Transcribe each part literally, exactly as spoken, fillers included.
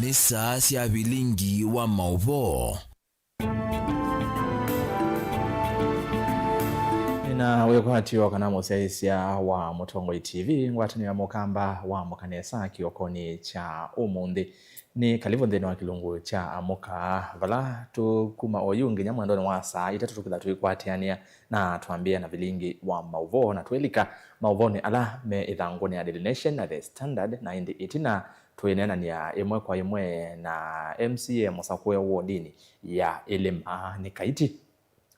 Nĩ saa sya vilingi wa maũvoo. Nĩna wĩkwatyo kana mũsyaĩĩsya wa Mũtongoi T V, ngwatanĩo ya Mũkamba wa Mũkanesa kĩokonĩ kya ũmũnthĩ. Nĩ kalivu nthĩnĩ wa kĩlungu kya Amũka, vala tũkuma oyu nginya mwendonĩ wa saa itatũ tũkĩtha tũikwatĩanĩa, na twambĩĩa na vilingi wa maũvoo, na twĩlika maũvoonĩ ala me ĩthangũnĩ ya Daily Nation na The Standard, na ĩndĩ ĩtina twĩneenany'a ĩmwe kwa ĩmwe na M C A mũsakũe wodinĩ ya Ĩlĩma nĩ Kaiti,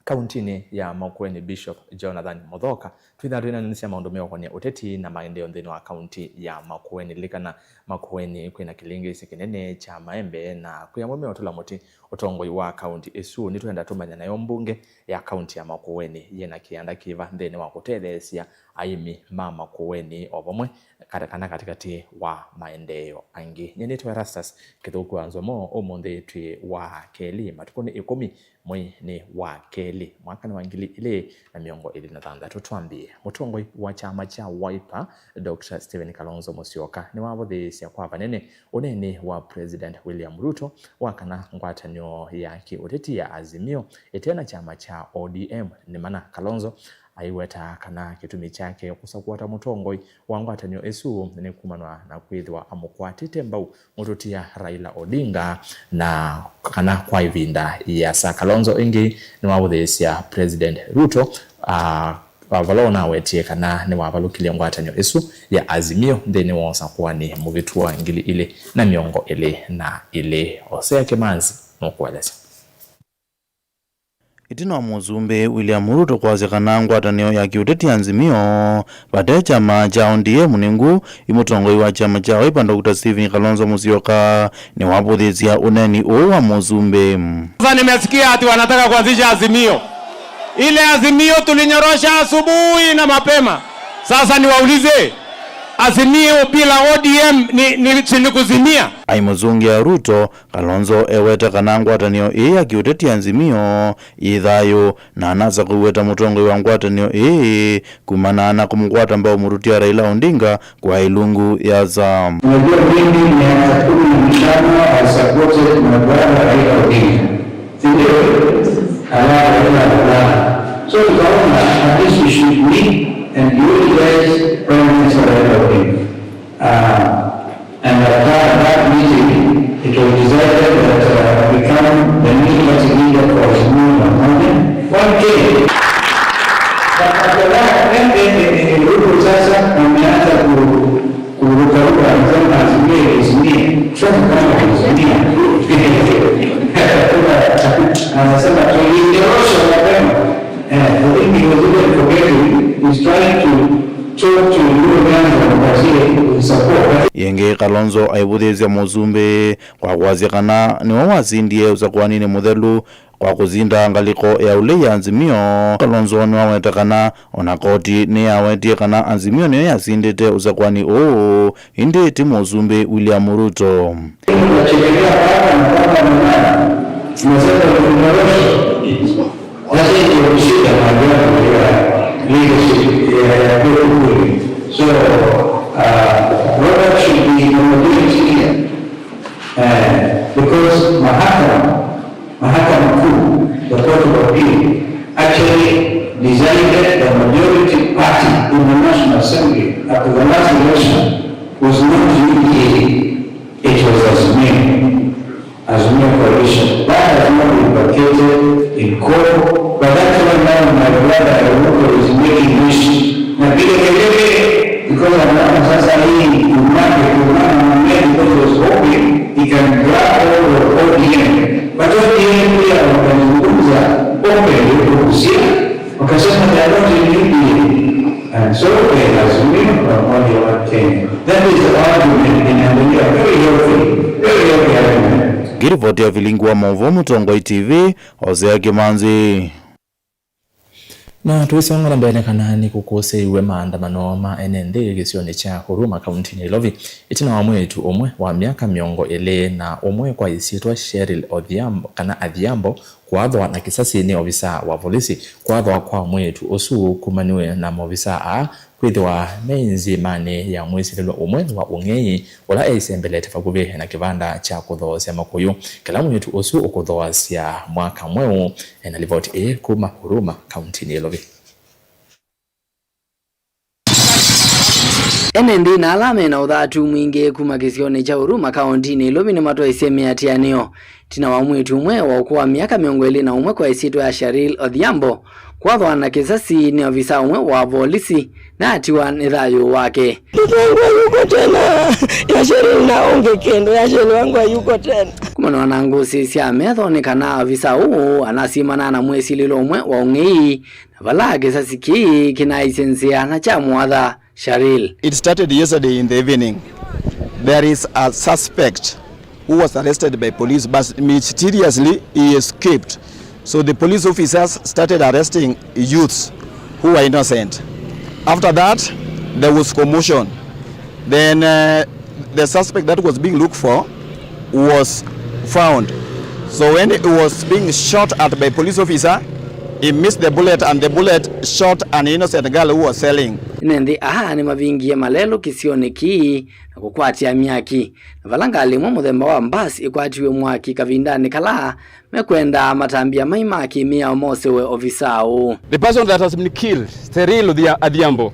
kauntinĩ ya Makueni, Bishop Jonathan Mũthoka. Twĩthaa twĩnanĩsya maũndũ meũkonĩa ũteti na maendeeo nthĩnĩ wa kaunti ya Makueni. Lilikana, Makueni kwĩna kĩlĩngĩĩsĩ kĩnene kya maembe, na kwĩ amwe meũtũla mũtĩ ũtongoi wa kaunti ĩsu. Nĩtwenda tũmanya nayo mbunge ya kaunti ya Makueni yĩna kĩanda kĩva nthĩnĩ wa kũtetheesya aĩmi ma Makueni o vamwe kata kana katĩkatĩ wa maendeeo angĩ. Nyie nĩtawa Erastus Kĩthũku wa Nzomo. Ũmũnthĩ twĩ wa kelĩ, matukũ nĩ ĩkũmi, mwei nĩ wa kelĩ, mwaka nĩ wa ngili ilĩ na mĩongo ĩlĩ na thanthatũ. Twambĩe. Mũtongoi wa kyama kya Wiper, Doctor Stephen Kalonzo Musyoka, nĩwavũthĩĩsya kwa vanene ũneeni wa President William Ruto wa kana ngwatanĩo ya kĩũteti ya Azimio ĩte na kyama kya O D M nĩ mana. Kalonzo aiweta kana kĩtumi kyake kũsakũa ta mũtongoi wa ngwatanĩo ĩsu nĩ kumanwa na kwĩthĩwa amũkwatĩte mbau mũtũtia Raila Odinga, na kana kwa ĩvinda ĩasa. Kalonzo ĩngĩ nĩwavũthĩĩsya President Ruto, ah, vala ũnawetie kana nĩwavalũkilye ngwatanĩo ĩsu ya Azimio nthĩnĩ wa ũsakũani mũvĩtu wa ngili ilĩ na mĩongo ĩlĩ na ĩlĩ. Hosea Kimanzi nũkũelesya. Ĩtina wa Mũsumbĩ William Ruto kwasya kana ngwatanĩo ya kĩũteti ya Azimio vate kyama kya O D M nĩ nguu, ĩ mũtongoi wa kyama kya Wiper Doctor Stephen Kalonzo Musyoka nĩwavũthĩĩsya ũneeni ũũ wa Mũsumbĩ. Sasa nimesikia ati wanataka kuanzisha Azimio. Ile Azimio tulinyorosha asubuhi na mapema. Sasa niwaulize, Azimio bila O D M ni, ni, si ni kuzimia? Aimũsũngĩa Ruto, Kalonzo ewete kana ngwatanĩo ĩĩ ya kĩũteti ya Azimio yĩ thayũ, na anasakũiwe ta mũtongoi wa ngwatanĩo ĩĩ kumana na kũmũkwata mbau mũtũtia Raila Odinga kwa ilungu ya saa. Unajua mimi miaka kumi na mitano I supported my brother Raila Odinga. Si ndio? Alafu Raila alilala. So tukaona at least we should meet and utilize Prime Minister Raila Odinga. Uh, and after that meeting, it was decided that, uh, I become the new party leader for Azimio la Umoja One Kenya. But after that, eh, eh, eh, eh, Ruto sasa ameanza ku-, kurukaruka, anasema Azimio is me. Sasa kama Azimio. Anasema tulinyorosha mapema. Eh, I think he was even forgetting. He's trying to talk to Uhuru Kenyatta because he will support. Yĩngĩ, Kalonzo aivũthĩĩsya Mũsumbĩ kwa kwasya kana nĩwe wasindie ũsakũaninĩ mũthelu kwa kũsinda ngalĩko ya ũlei ya Azimio. Kalonzo nĩwaweta kana ona koti nĩyawetie kana Azimio nĩyo yasindĩte ũsakũani ũũ, ĩndĩ ti Mũsumbĩ William Ruto. Unachekelea baba na baba ni nani? Unasema ni mnyorosho. Wacha ndio kushika mahali yako ya leadership ya, ya kwetu kule. So, uh, Robert should be the majority here. Uh, because mahakama, mahakama kuu, the Court of Appeal, actually decided the majority party in the National Assembly after the last election was not U D A, it was Azimio. Azimio Coalition. That has not been vacated in court, but that's why now my brother Ruto is making wish. Napiga kelele because anaona sasa hii umati kuungana na mimi because he was hoping he can grab all of O D M. But O D M pia wakazungumza openly huko Busia, wakasema they are not in U D A. And so they Azimio pamoja wa Kenya. That is the argument inaendelea. Very healthy, very healthy argument. Ngiripoti ya vilingi wa maũvoo Mũtongoi T V, Hosea Kimanzi. Na tũisonga na mbele, kana nĩ kũkũsĩiwe maandamano ma ene nthĩ kĩsionĩ kya Huruma, kaunti Nairobi, ĩtina wa mwĩĩtu ũmwe wa myaka mĩongo ĩlĩ na ũmwe kwa ĩsyĩtwa Cheryl Odhiambo, kana Adhiambo, kũathwa na kĩsasi nĩ ovisa wa volisi. Kũathwa kwa mwĩĩtu ũsu kumaniwe na maovisa aa Kwĩthĩwa me nzĩmanĩ ya mwĩsilĩlwa ũmwe wa ũng'ei ũla eisembelete vakuvĩ na kĩvanda kya kũthoosya makũyũ kĩla mwĩĩtu ũsu ũkũthoasya mwaka mweũ. Ena livoti ĩĩ kuma Huruma, kauntinĩ ya Ilovi. Ene nthĩ na ala mena ũthatu mwingĩ kuma kĩsionĩ kya Huruma, kauntinĩ ya Ilovi nĩmatwaisye mĩatĩanĩo ĩtina wa mwĩĩtu ũmwe wa ũkũũ wa myaka mĩongo ĩlĩ na ũmwe kwa ĩsyĩtwa ya Sharil Odhiambo kwathwa na kĩsasi nĩ ovisa ũmwe wa volisi na atiwa nĩ thayũ wake. Mtoto wangu hayuko tena. Yasheri na onge kendo, Yasheri wangu hayuko tena. Kumana na ngũsĩ sya metho nĩ kana ovisa ũũ anasimana na mwĩsilĩlo ũmwe wa ũng'ei, na vala kĩsasi kĩĩ kĩnaisye nzĩa na kyamwatha Sharil. It started yesterday in the evening. There is a suspect who was arrested by police, but mysteriously he escaped. So the police officers started arresting youths who were innocent. After that, there was commotion. Then, uh, the suspect that was being looked for was found. So when he was being shot at by police officer, he missed the bullet and the bullet shot an innocent girl who was selling. Ene nthĩ aa nĩmavingie malelũ kĩsionĩ kĩĩ na kũkwatĩa myaki, na vala ngalĩ ĩmwe mũthemba wa mbasi ĩkwatiwe mwaki kavindanĩ kala mekwenda matambya mai ma kĩmĩao mosewe ovisaa ũũ. The person that has been killed, Cyril Odhia-, Adhiambo,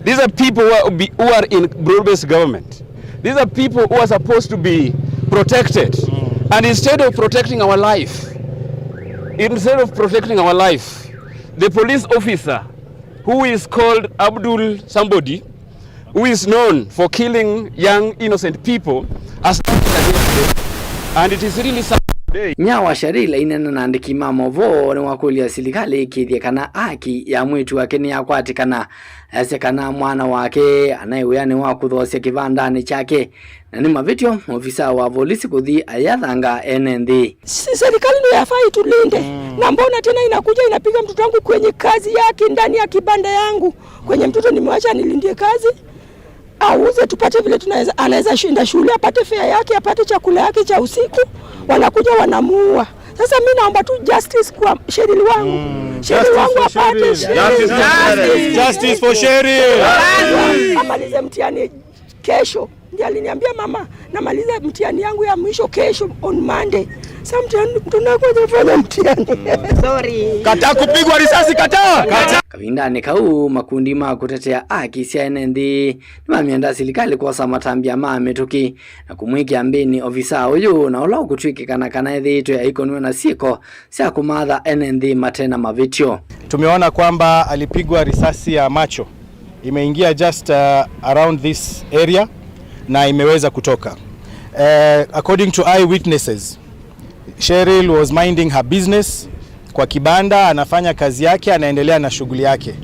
these are people who are, be, who are in broad-based government. These are people who are supposed to be protected. And instead of protecting our life, instead of protecting our life, the police officer who is called Abdul somebody, who is known for killing young innocent people, has started against them. And it is really sad today. Inyia wa Sharil aineena na andĩki ma movoo nĩwakũlya silikalĩ ĩkĩĩthye kana aki ya mwĩĩtu wake nĩyakwatĩkana. Asya kana mwana wake anaĩ wĩanĩ wa kũthoosya kĩvandanĩ kyake, na nĩ mavĩtyo ovisaa wa volisi kũthi ayathanga ene nthĩ. Si serikali ndio yafaa itulinde. Na mbona tena inakuja inapiga mtoto wangu kwenye kazi yake ndani ya kibanda yangu? Kwenye mtoto nimewacha nilindie kazi. Auze tupate vile tunaweza, anaweza shinda shule, apate fare yake, apate chakula yake cha usiku. Wanakuja wanamuua. Sasa mimi naomba tu justice kwa Sheril wangu. Sheril wangu apate justice. Justice for Sheril. Amalize mtihani kesho. Ndiye aliniambia, "Mama, namaliza mtihani yangu ya mwisho kesho on Monday." Sasa mtihani, tunakuja kufanya mtihani. Sorry. Kataa kupigwa risasi, kataa! Kataa! Kavindanĩ kau, makundi ma kũtetea aki sya ene nthĩ nĩmamyenda silikalĩ kwosa matambya ma mĩtũkĩ na kũmwĩkĩa mbĩnĩ ovisaa ũyũ, na ũla ũkũtw'ĩkĩkana kana ethĩĩtwe aikũnw'a na syĩko sya kũmatha ene nthĩ mate na mavĩtyo. Tumeona kwamba alipigwa risasi ya macho, imeingia just, uh, around this area na imeweza kutoka. Uh, according to eyewitnesses, Sheril was minding her business kwa kibanda, anafanya kazi yake, anaendelea na shughuli yake.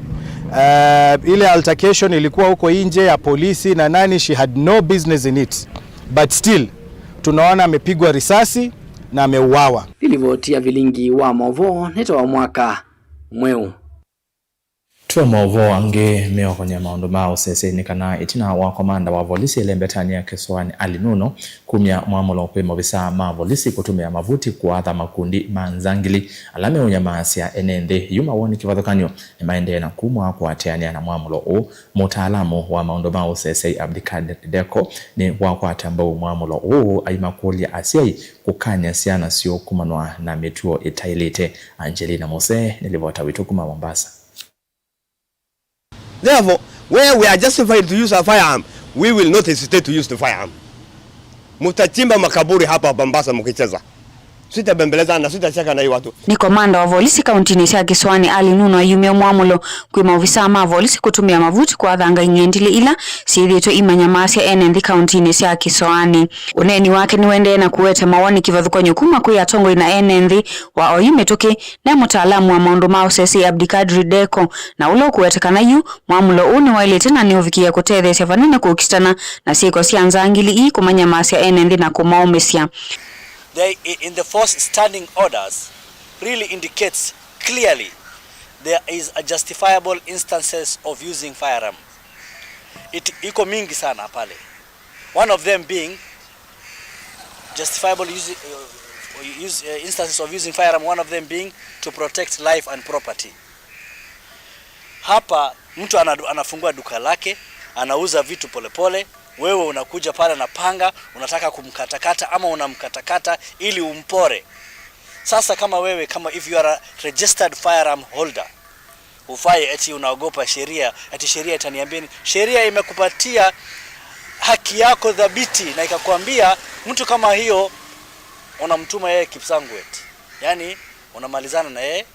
Uh, ile altercation ilikuwa huko nje ya polisi na nani, she had no business in it. But still, tunaona amepigwa risasi na ameuawa. Nĩ livoti ya vilingi wa movoo nĩ ta wa mwaka mweũ. Twa maũvoo angĩ meũkony'a maũndũ ma ũsesenĩ kana ĩtina wa komanda wa volisi ĩlembetani ya kĩsoanĩ Ali Nuno kumya mwamũlo kwĩ maovisaa ma volisi kũtũmĩa mavuti kũatha makundi ma nzangili ala meũnyamaasya ene nthĩ. Yu mawoni kĩvathũkany'o nĩmaendee na kumwaa kũatĩanĩa na mwamũlo ũũ. Mũtaalamu wa maũndũ ma ũsesei Abdikadir Deko nĩwakwata mbau mwamũlo ũũ aimakũlya asyai kũkany'a syana syoo kumanwa na mĩtuo ĩtaĩlĩte. Angelina Mose nĩ livota witũ kuma Mombasa. Therefore, where we are justified to use a firearm, we will not hesitate to use the firearm. Mutachimba makaburi hapa Mombasa mkicheza. Sitabembelezana, sitacheka na hii watu. Nĩ komanda wa volisi kauntinĩ sya Kĩsoanĩ Ali Nuno ayumya mwamũlo kwĩ maovisaa ma volisi kũtũmĩa mavuti kũathanga ing'endilĩ ila syĩthĩĩtwe imanyamaasya ene nthĩ kauntinĩ sya Kĩsoanĩ. Ũneeni wake nĩwaendee na kũete mawoni kĩvathũkany'o kuma kwĩ atongoi na ene nthĩ wa oyu mĩtũkĩ, ne mũtaalamu wa maũndũ ma ũsesei Abdikadir Deko, na ũla ũkũweta kana yu mwamũlo ũũ nĩwaĩlĩte na nĩũvikĩĩa kũtetheesya vanene kũkitana na syĩko sya nzangili ii kũmanyamasya ene nthĩ na kũmaũmĩsya. They, in the force standing orders, really indicates clearly there is a justifiable instances of using firearm. It, iko mingi sana pale. One of them being justifiable use, uh, use, uh, instances of using firearm, one of them being to protect life and property. Hapa mtu ana-, anafungua duka lake, anauza vitu polepole, wewe unakuja pale na panga, unataka kumkatakata ama unamkatakata ili umpore. Sasa kama wewe, kama if you are a registered firearm holder, hufai eti unaogopa sheria, eti sheria itaniambia nini. Sheria imekupatia haki yako dhabiti na ikakwambia mtu kama hiyo unamtuma yeye Kipsangwet. Yaani unamalizana na yeye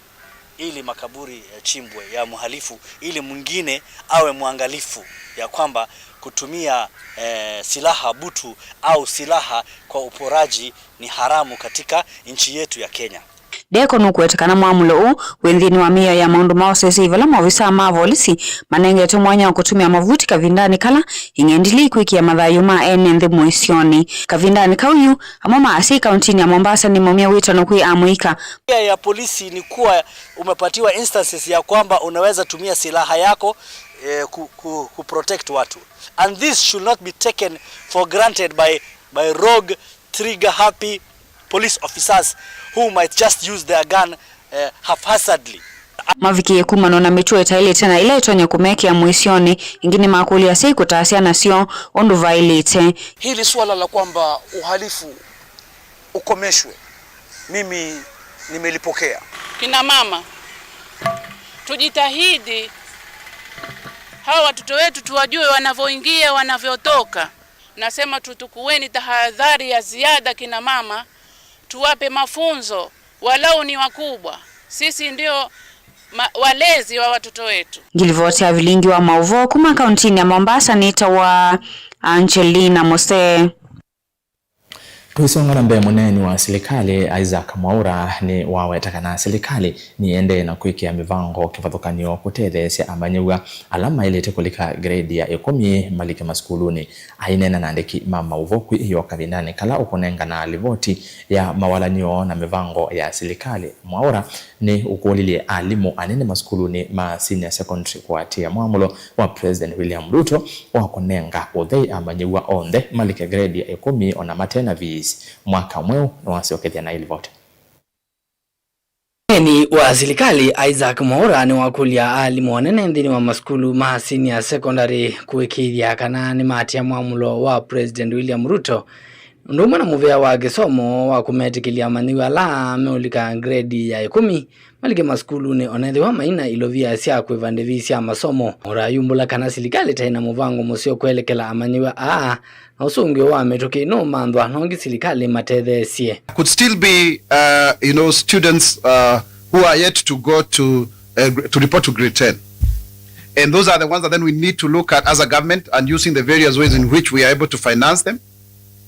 ili makaburi yachimbwe ya mhalifu, ili mwingine awe mwangalifu ya kwamba kutumia, eh, silaha butu au silaha kwa uporaji ni haramu katika nchi yetu ya Kenya. Ndeko nũkwete kana mwamũlo ũũ wĩ nthĩnĩ wa mĩao ya maũndũ ma ũseseĩ vala maovisaa ma volisi manengetwe mwanya wa kũtũmĩa mavuti kavindanĩ kala ing'endilĩ ikwĩkĩa mathayũ ma ene nthĩ mũisyonĩ. Kavindanĩ kau yu, amwe ma asyai kauntinĩ ya Mombasa nĩmaumya wĩtano kwĩ amũika. Pia ya polisi ni kuwa umepatiwa instances ya kwamba unaweza tumia silaha yako, eh, ku, ku, ku protect watu. And this should not be taken for granted by, by rogue, trigger happy police officers who might just use their gun, eh, haphazardly. Mavikĩe kumano na mĩtuo ĩtaĩlĩte na ĩla ĩtonya kũmekĩa mũisyonĩ. Ĩngĩ nĩmakũlya asyai kũtaa syana syoo ũndũ vaĩlĩte. Hili suala la kwamba uhalifu ukomeshwe, mimi nimelipokea. Kina mama, tujitahidi hawa watoto wetu tuwajue wanavyoingia, wanavyotoka. Nasema tuchukueni tahadhari ya ziada kina mama, tuwape mafunzo, walau ni wakubwa. Sisi ndio ma-, walezi wa watoto wetu. Ngilivoti ya vilingi wa maũvoo kuma kauntinĩ ya Mombasa nĩtawa Angelina Mose. Tũisonga na mbee, mũneeni wa silikalĩ Isaac Mwaũra nĩwaweta kana silikalĩ nĩĩendee na kwĩkĩa mĩvango kĩvathũkany'o kũtetheesya amanyĩw'a ala maĩlĩte kũlika grade ya ĩkũmi malike masukulunĩ. Aineena na andĩki ma maũvoo kwĩ ĩyoo kavindanĩ kala ũkũnengana livoti ya mawalany'o na mĩvango ya silikalĩ, Mwaũra nĩ ũkũlilye alimũ anene masukulunĩ ma senior secondary kũatĩĩa mwamũlo wa President William Ruto wa kũnenga ũthei amanyĩw'a onthe malike grade ya ĩkũmi ona mate na fees. Mwaka mweũ nĩwasyokethya na ĩlivoti. Mũneeni wa silikalĩ Isaac Mwaũra nĩwakũlya alimũ anene nthĩnĩ wa masukulu ma senior secondary kũĩkĩĩthya kana nĩmaatĩĩa mwamũlo wa President William Ruto ũndũ ũmwe na mũvĩa wa kĩsomo wa kũmetĩkĩlya amanyĩw'a ala meũlika grade ya ĩkũmi malike masukulunĩ, ona ethĩwa maina ilovia sya kũĩva ndĩvi sya masomo. Mwaũra ayumbũla kana silikalĩ ĩtaĩ na mũvango mũseo kwelekela amanyĩw'a aa, na ũsũngĩo wa mĩtũkĩ nũũmanthwa, nongi silikalĩ matetheesye. Could still be, uh, you know, students, uh, who are yet to go to, uh, gr-, to report to grade ten. And those are the ones that then we need to look at as a government and using the various ways in which we are able to finance them.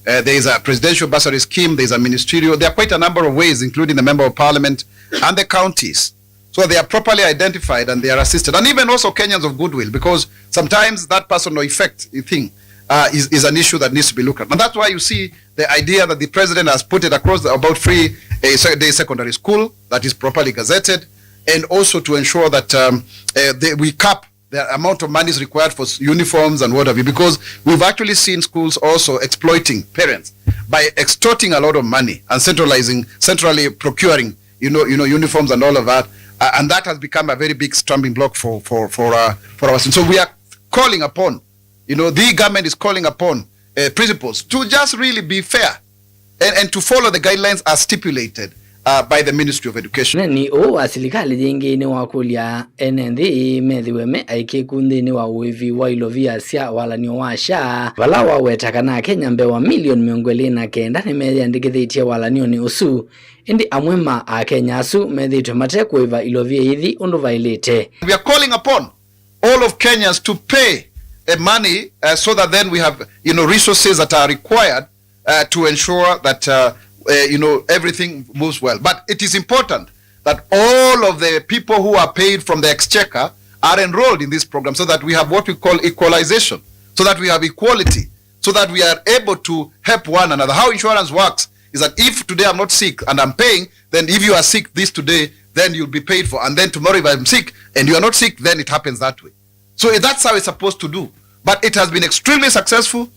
Uh, there is a presidential bursary scheme, there is a ministerial, there are quite a number of ways, including the member of parliament and the counties. So they are properly identified and they are assisted. And even also Kenyans of goodwill, because sometimes that personal effect thing, uh, is, is an issue that needs to be looked at. And that's why you see the idea that the president has put it across the, about free, uh, se-, day secondary school that is properly gazetted, and also to ensure that, um, uh, they, we cap the amount of money is required for s-, uniforms and what have you, because we've actually seen schools also exploiting parents by extorting a lot of money and centralizing, centrally procuring, you know, you know, uniforms and all of that. Uh, and that has become a very big stumbling block for, for, for, uh, for our students. So we are calling upon, you know, the government is calling upon, uh, principals to just really be fair and, and to follow the guidelines as stipulated, uh, by the Ministry of Education. Mũneeni ũũ wa silikalĩ yĩngĩ nĩwakũlya ene nthĩ methĩwe me aĩkĩĩku nthĩnĩ wa ũĩvi wa ilovia sya walany'o wa SHA, vala waweta kana Akenya mbee wa milioni mĩongo ĩlĩ na kenda nĩmeyĩandĩkĩthĩtye walany'onĩ ũsu, ĩndĩ amwe ma Akenya asu methĩĩtwe mate kũĩva ilovia ithi ũndũ vaĩlĩte. We are calling upon all of Kenyans to pay a money, uh, so that then we have, you know, resources that are required, uh, to ensure that, uh, uh, you know, everything moves well. But it is important that all of the people who are paid from the exchequer are enrolled in this program so that we have what we call equalization, so that we have equality, so that we are able to help one another. How insurance works is that if today I'm not sick and I'm paying, then if you are sick this today, then you'll be paid for. And then tomorrow if I'm sick and you are not sick, then it happens that way. So that's how it's supposed to do. But it has been extremely successful.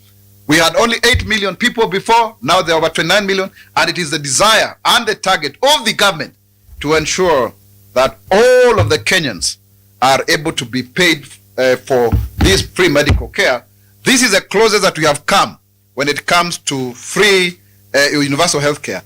We had only eight million people before, now there are over twenty-nine million, and it is the desire and the target of the government to ensure that all of the Kenyans are able to be paid, uh, for this free medical care. This is the closest that we have come when it comes to free, uh, universal health care.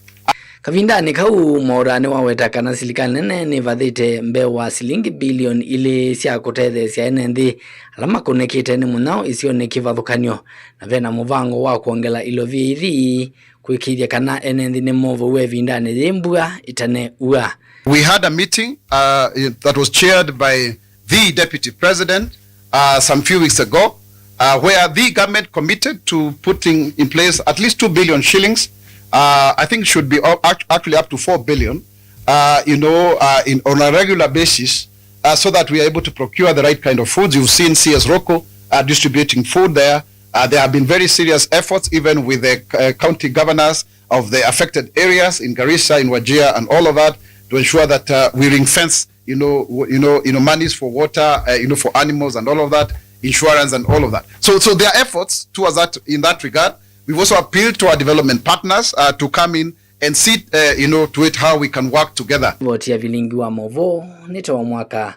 Kavindanĩ kau, Mwaũra nĩwaweta kana silikalĩ nene nĩvathĩte mbee wa silingi bilioni ilĩ sya kũtetheesya ene nthĩ ala makũnĩkĩte nĩ mũnyao isionĩ kĩvathũkany'o, na vena mũvango wa kwongela ilovia ithi kwĩkĩĩthya kana ene nthĩ nĩmovoiwe ĩvindanĩ yĩ mbua ĩtane ua. We had a meeting, uh, that was chaired by the Deputy President, uh, some few weeks ago, uh, where the government committed to putting in place at least two billion shillings. Uh, I think should be up, act-, actually up to four billion, uh, you know, uh, in, on a regular basis, uh, so that we are able to procure the right kind of foods. You've seen C S Rocco, uh, distributing food there. Uh, there have been very serious efforts, even with the, uh, county governors of the affected areas in Garissa, in Wajir, and all of that, to ensure that, uh, we ring fence, you know, w-, you know, you know, monies for water, uh, you know, for animals and all of that, insurance and all of that. So, so there are efforts towards that, in that regard. We've also appealed to our development partners, uh, to come in and see, uh, you know, to it how we can work together. Voti ya vilingi wa maũvoo nĩ ta wa mwaka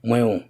mweũ.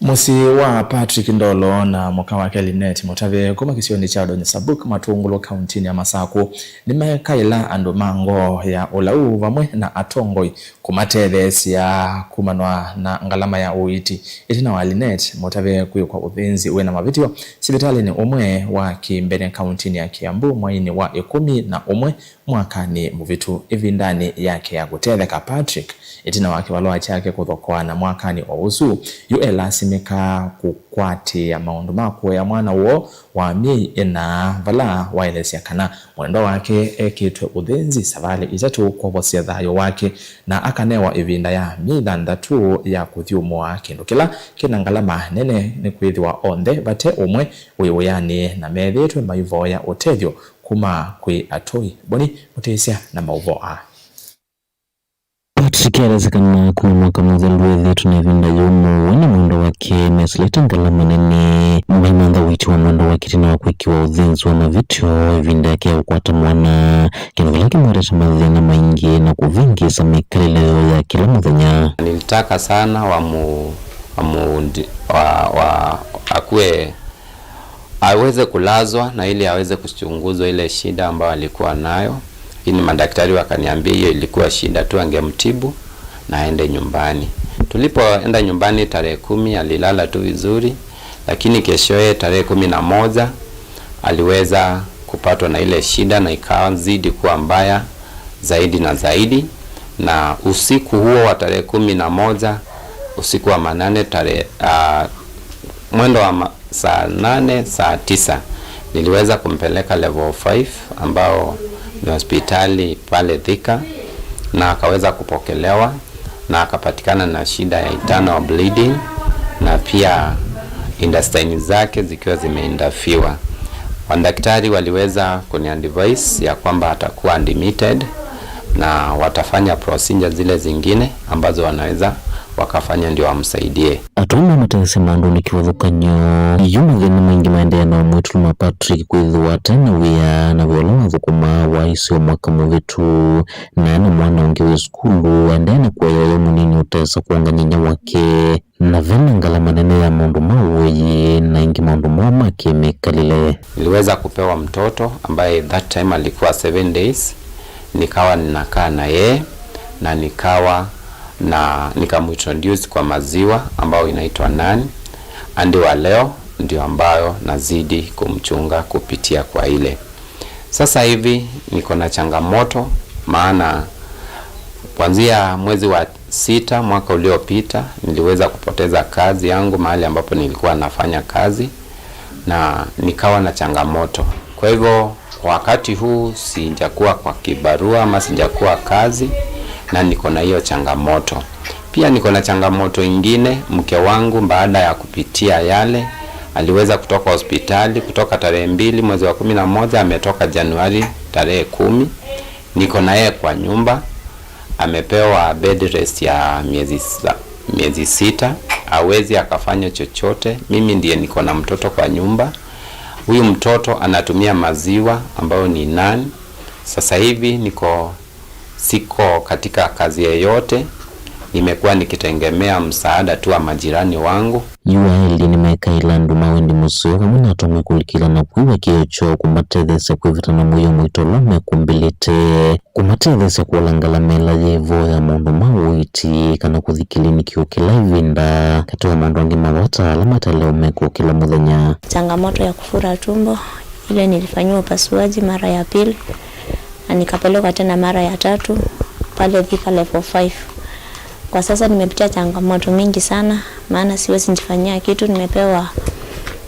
Mũsyĩ wa Patrick Ndolo na mũka wake Lynette Mũtave kuma kĩsionĩ kya Donyi Sabuk, Matũngũlũ, kauntinĩ ya Masakũ, nĩmekaĩla andũ ma ngoo ya ũlau vamwe na atongoi kũmatetheesya kumanwa na ngalama ya ũiiti ĩtina wa Lynette Mũtave kwĩkwa ũthĩnzi wĩna mavĩtyo sivitalĩnĩ ũmwe wa Kĩmbene, kauntinĩ ya Kiambu, mweinĩ wa ĩkũmi na ũmwe mwakanĩ mũvĩtu. Ĩvindanĩ yake ya kũtetheka, Patrick, ĩtina wa kĩvalũa kyake kũthokoana mwakanĩ o ũsu, yu elasimĩka kũkwatĩĩa maũndũ ma kũea mwana woo wa myei ĩna, vala waelesya kana mwendwa wake ekĩtwe ũthĩnzi savalĩ itatũ kwovosya thayũ wake, na akanewa ĩvinda ya myei thanthatũ ya kũthyũmũa, kĩndũ kĩla kĩna ngalama nene nĩkwĩthĩwa onthe vate ũmwe wĩ wĩanĩ na methĩĩtwe maivoya ũtethyo kuma kwĩ atũi. Boni Mũtĩsya na maũvoo aa. Patrick elesya kana kuma mwaka mũthelu ethĩĩtwe na ĩvinda yũmũ, we na mwendwa wake mesũlĩte ngalama nene. Maimantha ũiiti wa mwendwa wake ĩtina wa kwĩkĩwa ũthĩnzi wa mavĩtyo ĩvinda yake ya kũkwata mwana, kĩndũ kĩla kĩmũetete mathĩna maingĩ na kũvĩngĩĩsa mĩkalĩle yoo ya kĩla mũthenya. Nilitaka sana wamu-, wamu-, wa, wa, akue aweze kulazwa na ili aweze kuchunguzwa ile shida ambayo alikuwa nayo, lakini madaktari wakaniambia hiyo ilikuwa shida tu, angemtibu na aende nyumbani. Tulipoenda nyumbani tarehe kumi, alilala tu vizuri, lakini keshoye tarehe kumi na moja aliweza kupatwa na ile shida na ikazidi kuwa mbaya zaidi na zaidi, na usiku huo wa tarehe kumi na moja, usiku wa manane, tarehe, ah, mwendo wa ma-, saa nane, saa tisa, niliweza kumpeleka level five, ambao ni hospitali pale Thika, na akaweza kupokelewa na akapatikana na shida ya internal bleeding na pia intestine zake zikiwa zimeinterfere. Madaktari waliweza kuniadvise ya kwamba atakuwa admitted na watafanya procedure zile zingine ambazo wanaweza wakafanya ndio wamsaidie. Atũi nĩmatetheesya maũndũnĩ kĩvathũkany'o. Yu mathĩna maingĩ maendeea na mwĩĩtu Luma Patrick kwĩthĩwa ate na wĩa, na wĩa ũla wathũkũmaa waisye o mwaka mũvĩtu, na ena mwana ũngĩ wĩ sukulu, aendeea na kũea ũya mũnini ũtesa kũũngany'a inyia wake, na vena ngalama nene ya maũndũ ma ũĩi na ĩngĩ maũndũ moo ma kĩmĩkalĩle. Niliweza kupewa mtoto ambaye that time alikuwa seven days, nikawa ninakaa na yeye na nikawa na nikamuintroduce kwa maziwa ambayo inaitwa Nan, hadi wa leo ndio ambayo nazidi kumchunga kupitia kwa ile. Sasa hivi niko na changamoto, maana kuanzia mwezi wa sita mwaka uliopita niliweza kupoteza kazi yangu mahali ambapo nilikuwa nafanya kazi, na nikawa na changamoto. Kwa hivyo, kwa wakati huu sijakuwa kwa kibarua ama sijakuwa kazi, na niko na hiyo changamoto. Pia niko na changamoto ingine, mke wangu baada ya kupitia yale, aliweza kutoka hospitali kutoka tarehe mbili mwezi wa kumi na moja, ametoka Januari tarehe kumi. Niko na yeye kwa nyumba, amepewa bed rest ya miezi sa-, miezi sita, hawezi akafanya chochote. Mimi ndiye niko na mtoto kwa nyumba. Huyu mtoto anatumia maziwa ambayo ni Nan. Sasa hivi niko, siko katika kazi yeyote. Nimekuwa nikitegemea msaada tu wa majirani wangu. Yu aeli nĩmekaĩla andũ ma wendi mũseo vamwe na atongoi kũlikĩla na kwĩw'a kĩeo kyoo kũmatetheesya kwĩvĩta na mũio mũito ũla mekũmbĩlĩte, kũmatetheesya kũola ngalama ĩla yĩ vo ya maũndũ ma ũiiti kana kũthi kĩliniki o kĩla ĩvinda, katĩ wa maũndũ angĩ ma vata ala mataĩle o meka o kĩla mũthenya. Changamoto ya kufura tumbo, ile nilifanyiwa upasuaji mara ya pili na nikapelekwa tena mara ya tatu pale Thika level five. Kwa sasa nimepitia changamoto mingi sana, maana siwezi jifanyia kitu. Nimepewa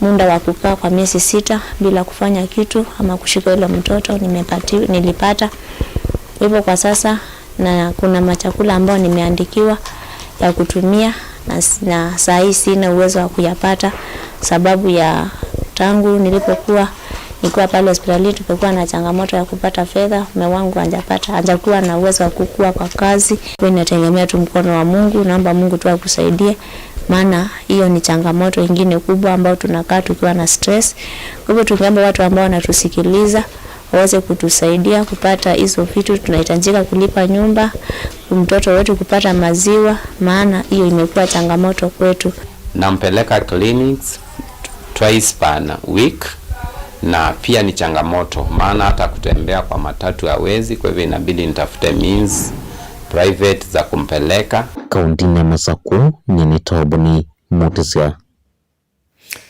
muda wa kukaa kwa miezi sita bila kufanya kitu ama kushika yule mtoto nimepati, nilipata. Hivyo kwa sasa na kuna machakula ambayo nimeandikiwa ya kutumia na, na saa hii sina uwezo wa kuyapata sababu ya tangu nilipokuwa nikiwa pale hospitalini tumekuwa na changamoto ya kupata fedha. Mume wangu hajapata, hajakuwa na uwezo wa kukua kwa kazi. Kwa inategemea tu mkono wa Mungu, naomba Mungu tu akusaidie, maana hiyo ni changamoto ingine kubwa ambayo tunakaa tukiwa na stress. Kwa hivyo tungeomba watu ambao wanatusikiliza waweze kutusaidia kupata hizo vitu tunahitajika kulipa nyumba, mtoto wetu kupata maziwa, maana hiyo imekuwa changamoto kwetu. Nampeleka clinics twice per week, na pia ni changamoto maana hata kutembea kwa matatu hawezi, kwa hivyo inabidi nitafute means private za kumpeleka. Kauntinĩ ya Masakũ, nyie nĩ Toboni Mutisya.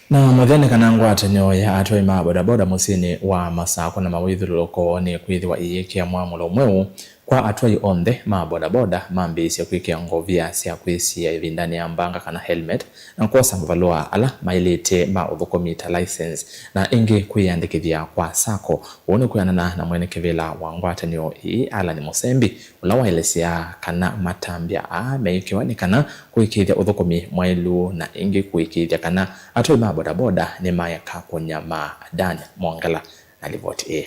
Na mũthya nĩ kana ngwatanĩo ya atwai ma bodaboda mũsyĩnĩ wa Masakũ na mawĩthyũlũlũko nĩ kwĩthĩwa ĩyĩkĩa mwamũlo mweũ kwa atwai onthe ma bodaboda mambĩĩsye kwĩkĩa ngovia sya kwĩsiĩa ĩvindanĩ ya mbanga kana helmet, na kwosa mavalũa ala maĩlĩte ma ũthũkũmi ta license, na ĩngĩ kwĩyĩandĩkĩthya kwa sacco. Ũu nĩ kwĩanana na mwene kĩvĩla wa ngwatanĩo ĩĩ, Allan Mũsembi, ũla waelesya kana matambya aa meĩkĩwa nĩ kana kũĩkĩĩthya ũthũkũmi mwaĩlu na ĩngĩ kũĩkĩĩthya kana atwai ma bodaboda nĩmaeka kũnyamaa. Dan Mwongela na livoti ĩĩ.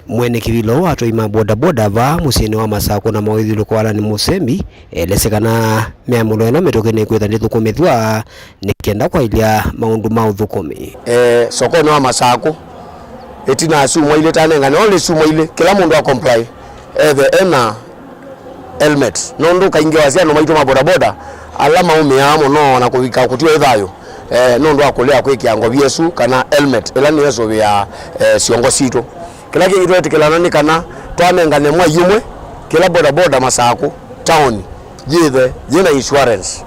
Mwene kĩvĩla wa atwai ma bodaboda vaa mũsyĩnĩ wa Masakũ na mawĩthyũlũlũko Allan Mũsembi elesya kana mĩamũlo ĩno mĩtũkĩ nĩkwĩtha ndĩthũkũmĩthw'a nĩ kenda kwaĩlya maũndũ ma ũthũkũmi. E, sokonĩ wa Masakũ, ĩtina ya syumwa ilĩ tanengane, only syumwa ilĩ, kĩla mũndũ a comply, ethe ena helmet, nũndũ kaingĩ wasya andũ maitũ ma bodaboda ala maũmĩaa mũno na kũvika kũtiwa ĩ thayũ, eh, nũndũ wa kũlea kwĩkĩa ngovia ĩsu kana helmet ĩla nĩyo ĩsũvĩaa, eh, syongo sitũ. Kĩla kĩngĩ tweetĩkĩlana nĩ kana twanengane mwai ũmwe kĩla bodaboda Masakũ taoni yĩthe yĩna insurance,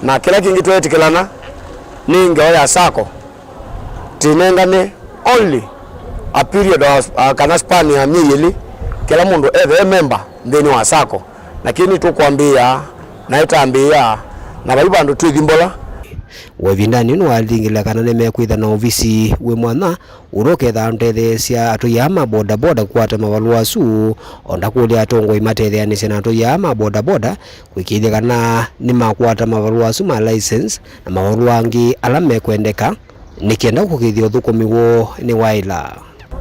na kĩla kĩngĩ tweetĩkĩlana nĩ ngewa ya sacco tĩnengane only a period of, uh, kana span ya myei ĩlĩ, kĩla mũndũ ethe e member nthĩnĩ wa sacco, na kĩĩ nĩtũkwambĩĩa na ĩtambĩĩa na vai vandũ twĩthi mbola. Wa ĩvindanĩ nĩwalingĩla kana nĩmekwĩtha na ovisi wĩ mwanya ũla ũkethaa ũtetheesya atwai aa ma bodaboda kũkwata mavalũa asu, o ndakũlya atongoi matetheanĩsye na atwai aa ma bodaboda kũĩkĩĩthya kana nĩmakwata mavalũa asu ma license na mavalũa angĩ ala mekwendeka nĩ kenda kũkĩĩthya ũthũkũmi woo nĩwaĩla.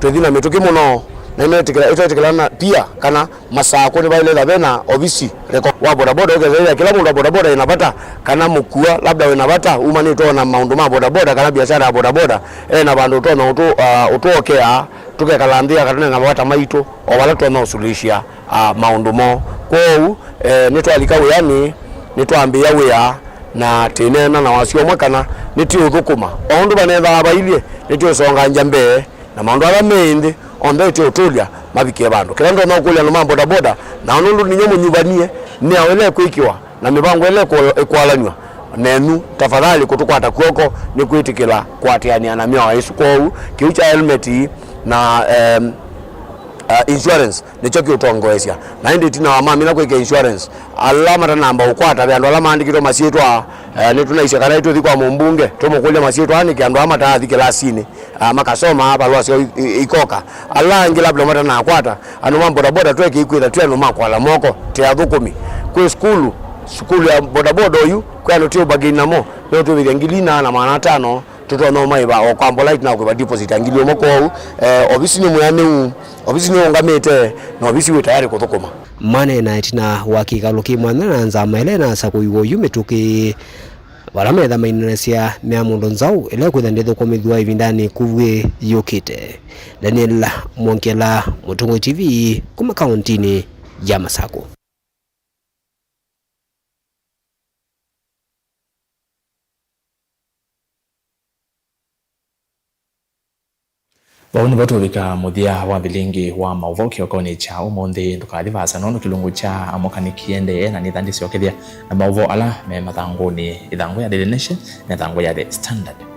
Twĩthi na mĩtũkĩ mũno, na ĩno ĩtwetĩkĩlana pia kana Masakũ nĩvaĩle ĩtha vena ovisi reko wa bodaboda, ũkethĩa kĩla mũndũ wa bodaboda ena vata, kana mũkua labda wĩna vata umanĩtwe na maũndũ ma bodaboda kana biashara ya bodaboda, ena vandũ ũtonya ũtũ-, ah, ũtwokea, tũkekala nthĩ akatũnenga mavata maitũ o vala tũtonya ũsuluhisha, ah, maũndũ moo. Kwoou, eh, nĩtwalika wĩanĩ, nĩtwambĩĩa wĩa na tĩneena na wasya ũmwe kana nĩtĩũthũkũma o ũndũ vanethaa vailyĩ, nĩtĩũsongangya mbee, na maũndũ ala me nthĩ onthe ĩtĩũtũlya mavikĩe vandũ. Kĩla ndonya ũkũlya andũ ma bodaboda, nao nũndũ ninyie mũnyuvanie mĩao ĩla ĩkwĩkĩwa na mĩvango ĩla ĩkũ-, ĩkũalanw'a nenyu, tafadhali kũtũkwata kw'oko nĩ kwĩtĩkĩla kũatĩanĩa na mĩao ĩsu. Kwoou kĩu kya helmet na, em, uh, insurance nĩkyo kĩũtongoesya. Na ĩndĩ ĩtina wa mamina kwĩkĩa insurance, ala matanamba ũkwata ve andũ ala maandĩkĩtwe masyĩtwa, eh, nĩtũnaisye kana ĩtũthi kwa mũmbunge tũmũkũlye masyĩtwa aa nĩkĩ andũ aa mataathi kĩlasinĩ, ah, makasoma valũa syoo i-, i-, ikoka. Ala angĩ labda matanakwata, andũ ma bodaboda twekĩi kwĩtha twĩ andũ ma kwala moko, tĩ athũkũmi. Kwĩ sukulu, sukulu ya bodaboda oyu, kwĩ andũ tĩ ũbagĩi namo, meũtũvĩthya ngili ina na maana atano, tũtonya ũmaĩva o kwa mbola ĩtina wa kũĩva deposit ya ngili ũmwe. Kwoou, eh, ovisi nĩ mwĩanĩu, ovisi nĩũngamĩte, na ovisi wĩ tayarĩ kũthũkũma. Maneena ĩtina wa kĩkalo kĩ mwanya na nzama ĩla ĩnasakũiwe oyu mĩtũkĩ, vala metha mainanasya mĩamũlo nzaũ ĩla ĩkwĩtha ndĩthũkũmĩthw'a ĩvindanĩ ĩkuvĩ yũkĩte. Daniel Mwongela, Mũtongoi T V, kuma kauntinĩ ya Masakũ. Vau nĩvo tũvika mũthya wa vilingi wa maũvoo kĩokonĩ kya ũmũnthĩ. Ndũkathi vaasa, nũndũ kĩlungu kya amũka nĩkĩendee, na nĩtha ndĩsyokethya na maũvoo ala me mathangũnĩ, ĩthangũ ya Daily Nation na ĩthangũ ya The Standard.